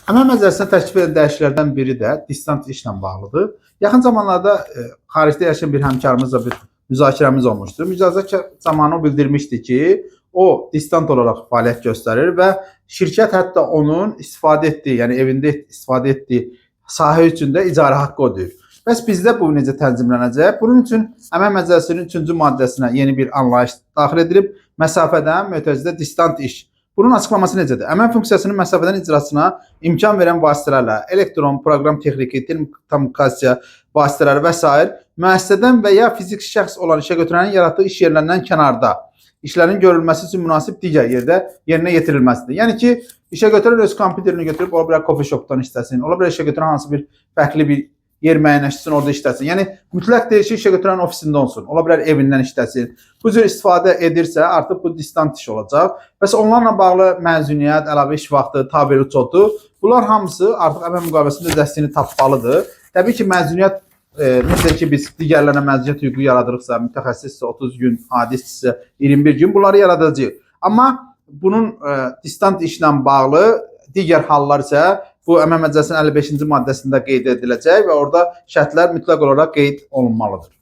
Əmək məcəlləsinə təklif edilən dəyişikliklərdən biri də distant işlə bağlıdır. Yaxın zamanlarda xaricdə yaşayan bir həmkarımızla bir müzakirəmiz olmuşdu. Müzakirə zamanı o bildirmişdi ki, o distant olaraq fəaliyyət göstərir və şirkət hətta onun istifadə etdiyi, yəni evində istifadə etdiyi sahə üçün də icarə haqqı ödəyir. Bəs bizdə bu necə tənzimlənəcək? Bunun üçün Əmək Məcəlləsinin 3-cü maddəsinə yeni bir anlayış daxil edilib. Məsafədən mötərizədə distant iş. Bunun açıqlaması necədir? Əmək funksiyasının məsafədən icrasına imkan verən vasitələrlə, elektron, proqram texniki, telekommunikasiya vasitələri və sair müəssisədən və ya fiziki şəxs olan işə götürənin yaratdığı iş yerlərindən kənarda işlərin görülməsi üçün münasib digər yerdə yerinə yetirilməsidir. Yəni ki, işə götürən öz kompüterini götürüb ola bilər coffee shopdan işləsin, ola bilər işə götürən hansı bir fərqli bir yer müəyyənləşdirsin, orada işləsin. Yəni mütləq deyil ki, işə götürən ofisində olsun. Ola bilər evindən işləsin. Bu cür istifadə edirsə, artıq bu distant iş olacaq. Bəs onlarla bağlı məzuniyyət, əlavə iş vaxtı, tabeli çodu, bunlar hamısı artıq əmək müqaviləsində dəstəyini tapmalıdır. Təbii ki, məzuniyyət necə ki biz digərlərinə məzuniyyət hüququ yaradırıqsa, mütəxəssissə 30 gün, adi işçisə 21 gün, bunları yaradacağıq. Amma bunun distant işlə bağlı digər hallar isə bu Əmək Məcəlləsinin 55-ci maddəsində qeyd ediləcək və orada şərtlər mütləq olaraq qeyd olunmalıdır.